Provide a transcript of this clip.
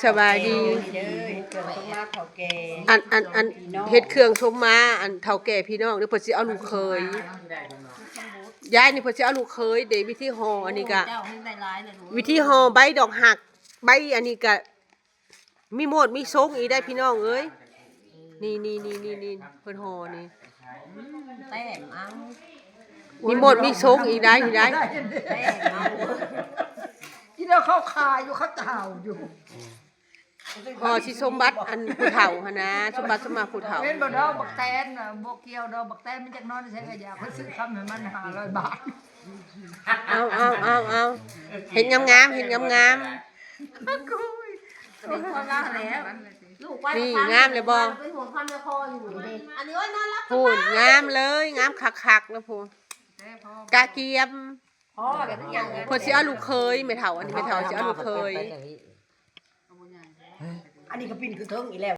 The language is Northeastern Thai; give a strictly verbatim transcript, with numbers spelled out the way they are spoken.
สบายดี เด้อ เฮ็ดเครื่องต้มมาเฒ่าแก่ อัน อัน อัน พี่น้อง เฮ็ดเครื่องต้มมา อันเฒ่าแก่พี่น้อง เดี๋ยวเพิ่นสิเอาลูกเขย ยายนี่เพิ่นสิเอาลูกเขย เด้ วิธีห่อ อันนี้กะ เจ้าให้ได้หลายเลยลูก วิธีห่อใบดอกหัก ใบอันนี้กะ มีโมดมีซงอีกได้พี่น้องเอ้ย นี่ นี่ นี่ นี่ นี่ เพิ่นห่อนี่ แต้มเอา มีโมดมีซงอีกได้ อีกได้ แต้มเอา ที่เราเข้าคาอยู่ เขาเฒ่าอยู่ ห่อสิสมบัติอันผู้เฒ่าหั่นนะ สมบัติสมมาผู้เฒ่า เป็นบ่ดอกบักแตนน่ะ บ่เกี่ยวดอกบักแตน มันจักนอนใช้กระยา เขาซื้อคำให้มันห้าร้อยบาท เอา เอา เอา เอา เห็นงามๆ เห็นงามๆ เป็นคนลาวแล้ว ลูกว่า นี่งามเลยบ่ เป็นหัวพันธุ์นครอยู่นี่ อันนี้ว่านอนรับ พูนงามเลย งามคักๆ แล้วพูน กะเกียม พ่อแบบนี้ยัง เพิ่นสิเอาลูกเขย แม่เฒ่า อันนี้แม่เฒ่าสิเอาลูกเขย อันนี้ก็ปิ้นคือเทิงอีกแล้ว